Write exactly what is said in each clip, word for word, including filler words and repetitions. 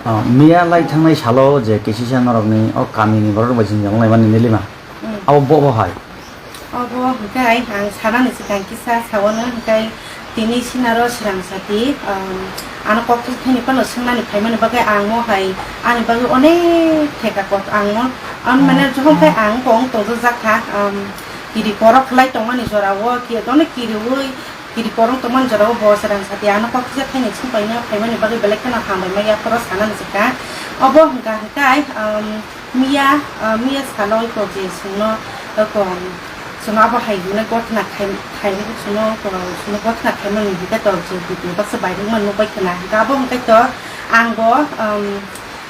Ah, miya lai thangnai salo je K C C norokni o kamini borok bai jwngjal wnglaimani nilima. Hmm. Abo bo bo hai. Obo hwnkhe ang sanani swkang kisa sawano hwnkhe tini sinaro swrang sati, um, ano kok thani phano swngnani phaimani bagwi ang mo hai ani bagwi onek theka kok ang mo, ang mane, hmm, johon khai ang kong tongjakha, um, kiri porok khlai tongmani jorao ki onek kiriwi kiri porong tongmani jorao bo swrang sati ano kok kisa thaini sumpai no phaimani bagwi belai kheno hambai maya phoro sanani swkang. Obo hwnkha hwnkhe, um, miya, uh, miya salo iko je chwngno, iko chwngno abo hai hwnwi gothna khai, khai chwngno, iko chwngno gothna khaimani hwnkhe to je video baksa viral wngmani nukbai khwna. Hwnkhe abo hwnkhe to ang bo, um,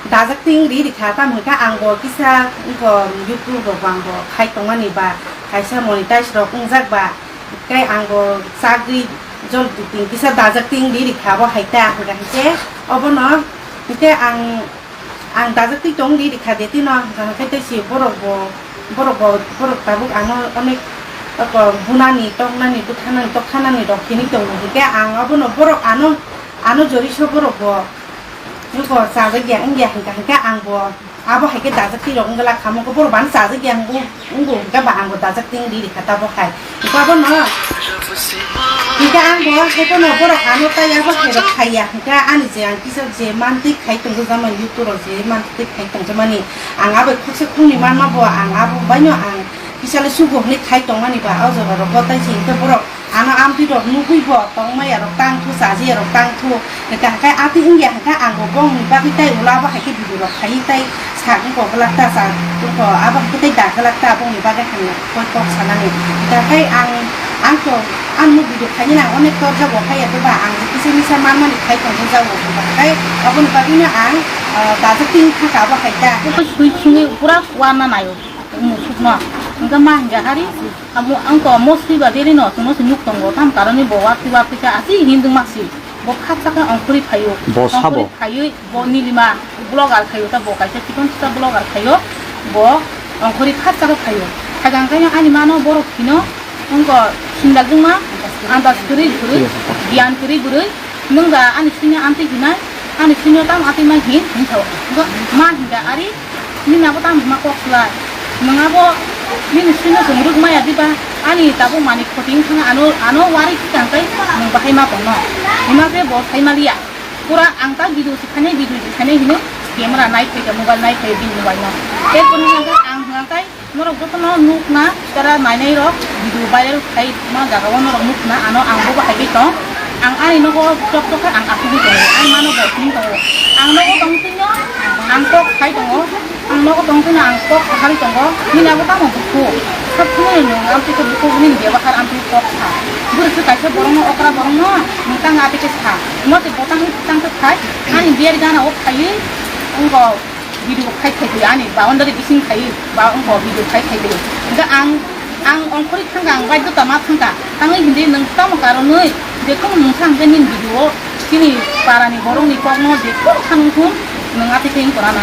Dajak ting ri rikha, tamo hwnkha ang bo kisa wngkha YouTube rok bo ang bo khai tongmani ba, kaisa monetize rok wngjak ba, tei ang bo chagwi jol ting kisa dajak ting ri rikha, abo hai ta hwnkha hwnkhe obono hwnkhe ang, ang dajak ting tong ri rikha de tino hwnkha hwnkhe tei si borok bo, borok bo, borok tabuk ano onek oko bunani, toknani, bwthanani, toksanani rok hinwi tongo hwnkhe ang obono borok ano, ano joriso borok bo. Nuko chajak ya wngya hwnkha hwnkhe ang bo abo hai khe dajak twi rok wngla kha, moko borok bana chajak ya wngbo, wngbo hwnkha ba ang bo dajak twi wngdi rikha tabo hai. Hwnkha bono, hwnkha ang bo hai bono borok ano tai abo hai rok khaiya hwnkha ani je ang kisa je mantwi khai tongjakmani YouTube rok je mantwi khai tongjakmani ang abo khoksa khokni manma bo ang abo baino ang kisa le sugo hwnwi khai tongmani ba o jaga rok bo tai se hwnkhe borok Ano amtwi rok nugwi bo tongmaya rok tang thu, chajiya rok tang thu. Hwnkha hwnkhe atwi wngya hwnkha ang bo bongni bagwi tai ulo abo hai khe video rok khaiwi tai sak wngkha glak ta, sak wngkha abo hai khe tai da glak ta bongni bagwi hamya koi kok sanani. Hwnkha khe ang, ang to, ang nuk video khainani ang onek torjago haiya doba ang kisa misa manmani khai tongjago hwnkha khe aboni bagwi no ang, ah, dajak ting thangkha abo hai ta. Sui sungwi pura uana naio musukno. Hwnkhe ma hwnkha hari. Amo ang to mostly ba beri no, chwngno se nuk tongo, tam karoni bo watwi watwi kha, asi hindwng masi. Bo khatsa khe ongkhorwi phaio. Bo sabo? Ongkhorwi phaiwi bo nilima vlogger khaio, ta bo kaisa chikon chikon vlogger khaio, bo ongkhorwi khatsa khe phaio. Hagang khe ani mano borok phino, wngkha sindal jwngma, andas kwrwi kwrwi, giyan kwrwi bwrwi, Nwng da ani sini amtwi hinai, ani sini tam atwi ma hin, hin sao. Bo ma hin da ari, nini abo tam ma kok slai. Nwng abo nini sini chwng rwk maya diba, ani tabuk mani khoting thang ano, ano wari kang kai, nwng bahai ma tongno. Hima khe bo sai ma liya. Pura ang ta video si khainai, video si khainai hinwi camera nai phai, mobile nai phai, bini mobile no. Tei kono hwnkha ang hwnkha kai, Norok jotono nukna, tara nainai rok, video viral khai ma jaga o norok nukna, ano ang bo bahai bai tong. Ang ani nogo tok tok khe ang asugwi tongo, ani mano bo sini tongo. Ang nogo tong twi no, ang kok khai tongo. Ang nogo tong twi no, ang kok saharwi tongo. Nini abo tamo bukhu. Sab sumui no nwng amtwi khe bukhu, nini bebahar amtwi kok sa. Bwrwi khe kaisa borok no, okra borok no, nwng tang atwi khe sa. Mo se botang tang khe khai, ani biyar gana o khaiwi, wngkha. Video khai khai di ani boundary bising khai ba wngkha video khai khai di. Hingke ang, ang ongkhorwi thangka, ang baidhota ma thangka. Tangwi hindi nwng tamo karonwi je kunu mungsa hingke nini video o chini parani borokni kokno je kunu khanung thung nwng atwi khe wngkora na.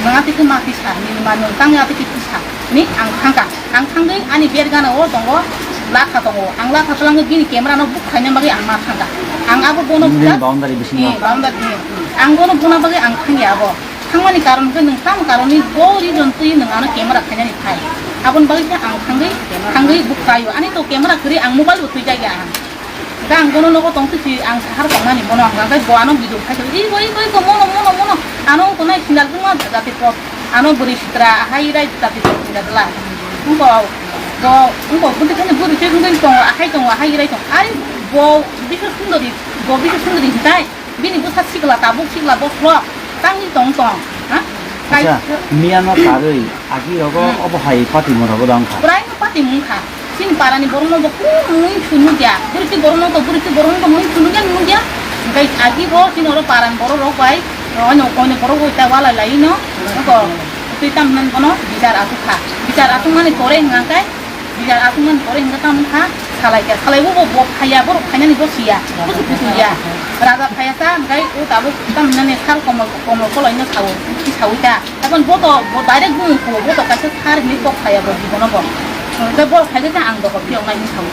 Nwng atwi khe ma tisa nini ma nwng tangwi atwi khe tisa ni ang thangka. Ang thangwi ani bed gana o tongo, latha tongo. Ang latha twlangwi bini camera no buk khaina bagwi ang ma thangka. Ang abo bono Nini buta, boundary bisingo. Eh, boundary, eh. Ang bono buna bagwi ang thangya abo. Thangmani karon khe nwng tamo karoni bo reason twi nwng ano camera khainani phai. Aboni bagwi khe ang thangwi, thangwi buk khaio. Ani to camera kwrwi ang mobile bo twijagya ang. Hingke ang bono nogo tongtwi si ang sahar tongmani bono hwnka khe bo ano video khai tong, "Iko, iko, iko, mono, mono, mono." Ano wngkha nai sindal buma jati pok. Ano bwrwi sitra ahai rai jati pok sindal bwla. Wngkha bo, wngkha bwtwi khani bwrwi twi wngwi tongo, ahai tongo, ahai rai tongo. Ai bo Biswa Sundari, bo Biswa Sundari hingkai bini bwsa sikla tabuk sikla bokhorok tangwi tong tong. Ha? Acha, miya no karwi agi rogo obo hai pati mora bo dang kha. Bwrai no pati mung kha. Chini parani borokno bo kunu mui sunu ya. Bwrwi borokno to, bwrwi borokno to mui sunu ya, nung ya. Hingke agi bo chini oro parani borok rok bai, oino, oino borok bai ta walai lai no. Ko twi tam nan bono bichar asuk kha. Bichar asuk mani pore hingke, bichar asuk mani pore hingke tam kha. Salai kha, salai bo bo phaiya, borok phainani bo siya. Kusu kusu ya. Raja phaiya sa hingke o tabuk tam nani sal komo komo kolai no sao. Ki sao ta. Aboni bo to, bo direct bumung kho, bo to kaisa sar hinwi kok saya bo jibono bo. Hwnkhe bo khaikhe khe ang dokhor phiyok nai hinwi sao.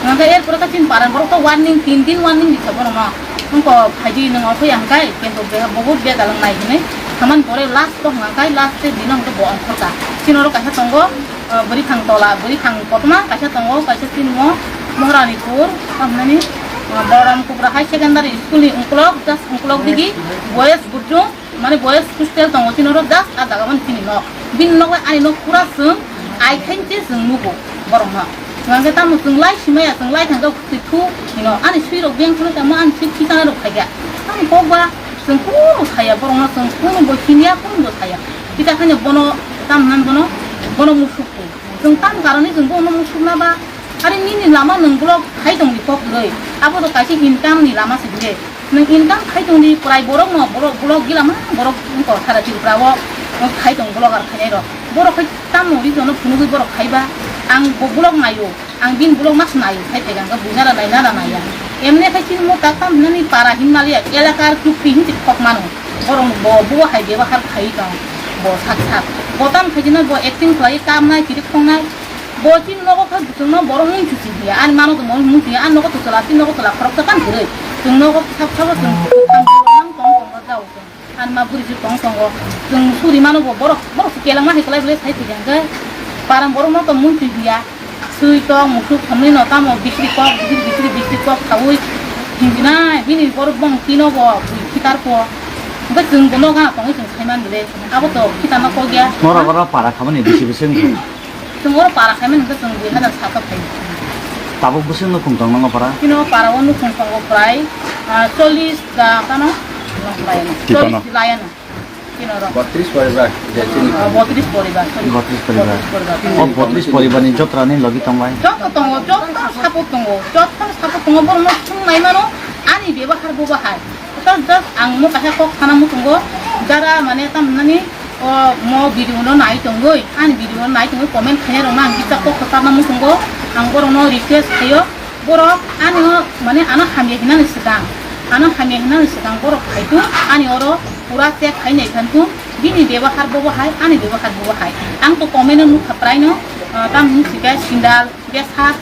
Hwnkhe er pore khe chini paran borok to warning, tin din warning di kha bono no. Wngkha phaidi nwng ophai ang kai, kento beha bobo bega lang nai hinwi. Thaman pore last to hwnka kai, last te dino hwnkhe bo ongkhorka. Chini oro kaisa tongo, ah, bwrwi thang tola, bwrwi thang kotorma, kaisa tongo, kaisa chini mo Moharanipur, tamhinani, ah, Balaram Kupra High Secondary School ni ungkulok, just ungkulok digi, boys guchung, mane boys hostel tongo, chini oro just ah jaga mani chini nok. Bini nok bai ani nok pura chwng ai khainche chwng nugo borokno. Hwnkhe tamo chwng lai simaya, chwng lai thangkhe twi thu hino. Ani swirok beng kheno tamo ani swi khichana rok khaikha. Tamo kokba chwng kunu saya, borokno chwng kunu bo siniya, kunu bo saya. Kita khanya bono tam nan bono, bono musuk ko. Chwng tam karoni chwng bono musuk na ba. Ari nini lama nwng block khai tongdi kok rwi. Abo to kaisa income ni lama se bile. Nwng income khai tongdi prai borok no, borok block gila ma borok wngkha sara Tripura o, khai tong block ar khainai rok. Borok khai tamo ri jono phunugwi borok khaiba. Ang bo block naio. Ang bin block mas naio. Khai thai gangkha buina ra nai nana naiya. Emne khai chini mo tak tam nani para hin maliya. Elakar chukti hin chik kok mano. Borok bo bo hai bebahar khai tong. Bo sak sak. Bo tam khai jina bo acting khlai kam nai kiri khong nai. Bo chini nogo kha chwngno borok mung chuchi hiya, ani mano tongmo mung chuya, ani nogo to chwla, chini nogo chwla khoroksa kan kwrwi. Chwng nogo sab sabo chwng tong tong tong jao chwng. Ani ma bwrwi se tong tongo. Chwng suri mano bo borok, borok se kelengma hai kwlai bwlai sai thwikha hwnkhe. Parang borokno to mung chuhiya. Swi tok musuk thomwi no tamo bisri kok, bisri bisri bisri kok khaui hinjinai bini borok bong tino bo bui khitar po. Hwnkhe chwng bo nogo tongwi chwng sai man bwle. Abo to khitarma kok ya. Norok oro para khamani bisi bisi wngkha. Chwng oro para khaimani hwnkhe chwng dui hazar sato khai. Tabuk bwswk nukhung tong nang o para? Chini o para o nukhung tongo prai, ah, chollish da kano, nong prai ano. Tipano. Chollish layano. Chini oro. Bottrish poribar, je chini. Ah, bottrish poribar, sorry. Bottrish poribar. Bottrish poribar. O bottrish poribar ni joto ni logi tong bai? Joto tongo, joto support tongo, joto support tongo, borokno sung nai mano, ani bebahar bo bahai. Just, just ang mo kaisa kok sana muchungo, jara mane tam nani, o mo video no nai tongoi, ani video no nai tongoi comment khainai rok no ang kisa kok sana muchungo, ang borok no request khaio, borok ani o mane ano hamya hinani swkang, ano hamya hinani swkang borok phaitu ani oro pura check khainai khantu, bini bebahar bo bahai, ani bebahar bo bahai, ang to comment no nukha prai no, ah, tam hinwi sika sindal, Besa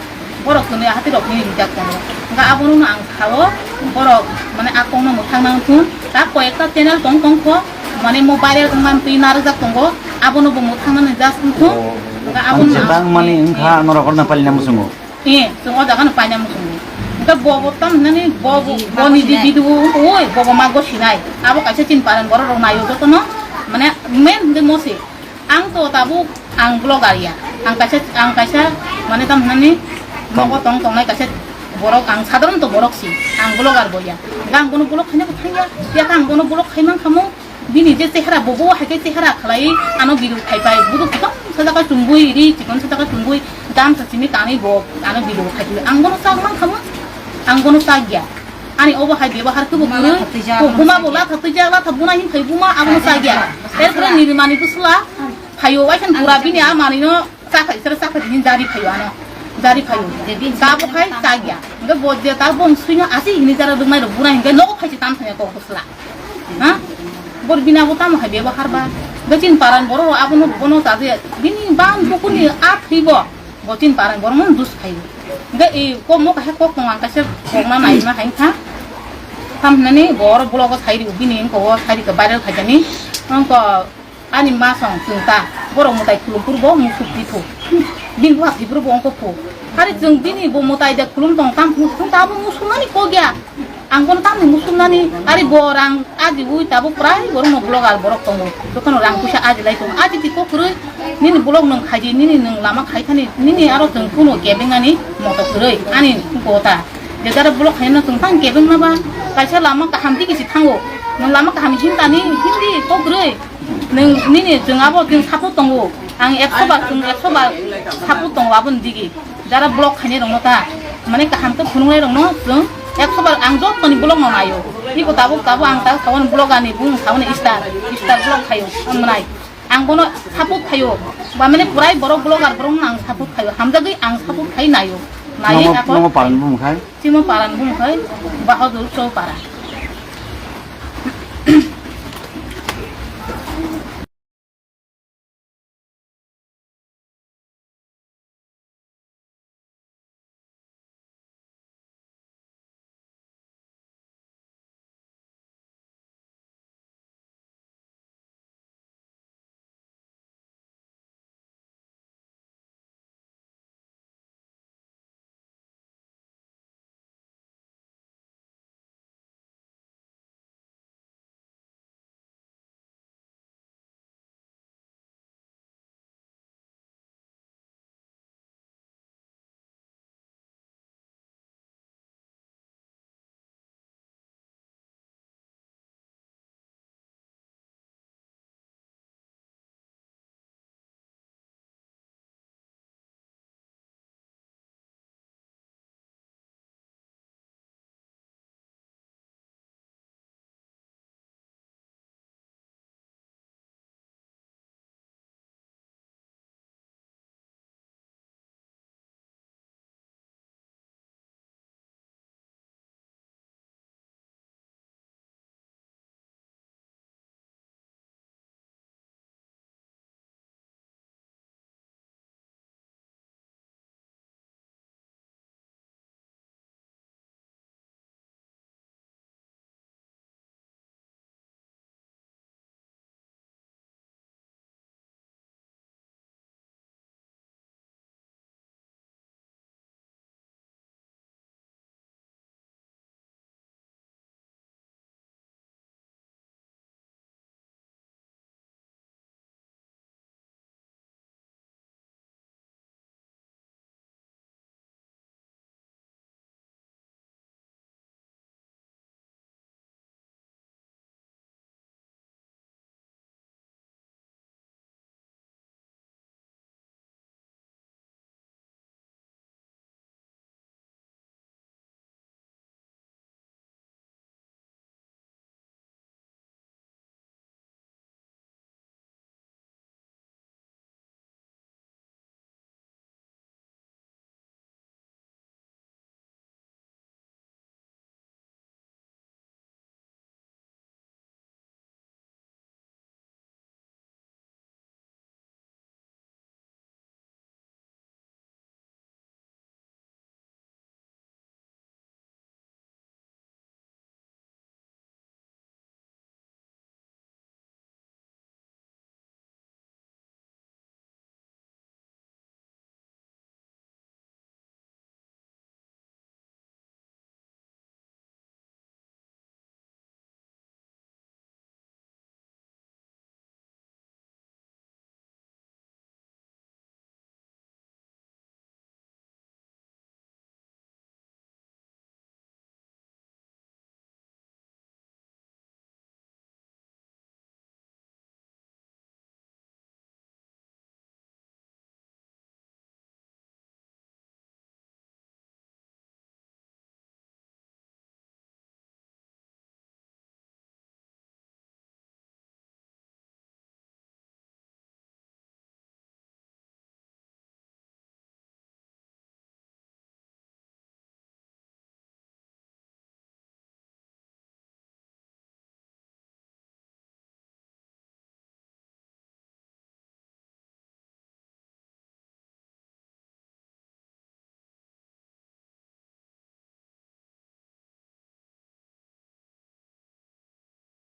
borok twnwi ahatirokni rijak tongo. Hwnkhe abono ang sao, borok mane a kokno mwthang nang thun. Ta koyekta channel tong tong kho, mane mo viral wngmani twi narwkjak tongo, abono bo mwthang nani just wng thun. Oh. Hwnkhe abono ang jebang mani wngkha, norok orna pailina muchungo. Eh, chwng o jaga no paina muchungo. Hwnkhe bo bo tam hinani bo bo, bo ni di video wngkha, oi, bo bo ma gosinai. Abo kaisa chini parang borok rok naio jotono, mane main hwnkhe mo se. Ang to tabuk ang vlogger ya. Ang kaisa, ang kaisa mane tam hinani nogo tong tongnai kaisa borok, ang sadharon to borok si. Ang vlogger bo ya. Ang bono vlog khaina bo thangya. Ya ang bono vlog khaimang khamu. Bini je chehra bobo hai khe chehra khlai ano video khai pai. Budu chikon sajaka chumbui ri, chikon sajaka chumbui dam sa simi kanwi bo ano video khai pai. Ang bono chak mang khamu. Ang bono chak ya. Ani obo hai bebahar khe bo kwrwi. Buma bo latha twijak, latha buna hin khai buma abono chak ya. Erpore nini mani bwsla. Phaio, waisa pura bini a manwino chakhai, sere chakhai hini jari phaio ano. Jari phaio. Tabuk hai chakya. Hwnkhe bo je ta bong swino asi hini jara rwknai rok buna hwnkhe nogo phaisi tam thangya kok bwsla. Ha? Bor bini abo tamo hai bebahar ba. Hwnkhe chini paran borok rok abono bono chajakya. Bini ban bukuni a thwibo. Bo chini paran borok no dus phaio. Hwnkhe i kokmo kaisa kok tongo ang kaisa kokna naima hai wngkha. Tam hinani bo oro vlog o sai rio bini wngkha o sai rikha viral khaijani. Wngkha Ani ma song chwng ta, borok mwtai khulum phuru bo musuk di phu. Bini buha thwi phuru bo ongkho phu. Hari chwng bini bo mwtai de khulum tong tam phu, chwng ta abo musuk nani kok ya. Ang bono tamni musuk nani, ari bo rang aji ui tabuk prai borok no vlogger borok tongo. Jotono rang puisa aji lai tongo. Aji di kok kwrwi, nini vlog nwng khaidi, nini nwng lama khai thani, nini aro chwng kuno kebeng nani moto kwrwi, ani kota. Jejara vlog khaina chwng tang kebeng ma ba, kaisa lama kaham digi si thango. Nwng lama kaham hin tani, hindi kok kwrwi. Nwng nini chwng abo chwng support tongo. Ang ekso bar chwng ekso bar support tongo aboni digi. Jara vlog khainai rokno ta. Mane kaham khe phunuknai rokno chwng ekso bar ang jottoni vlog no naio. Iko tabuk tabuk ang ta saboni vlog ani bung saboni star, star vlog khaio. Ang mwnai. Ang bono support khaio. Ba mane purai borok vlogger borok no ang support khaio. Hamjagwi ang support khai naio. Naiwi nomo, ako nomo paran bung khai? Chimo paran bung khai. Bahadur Chowpara.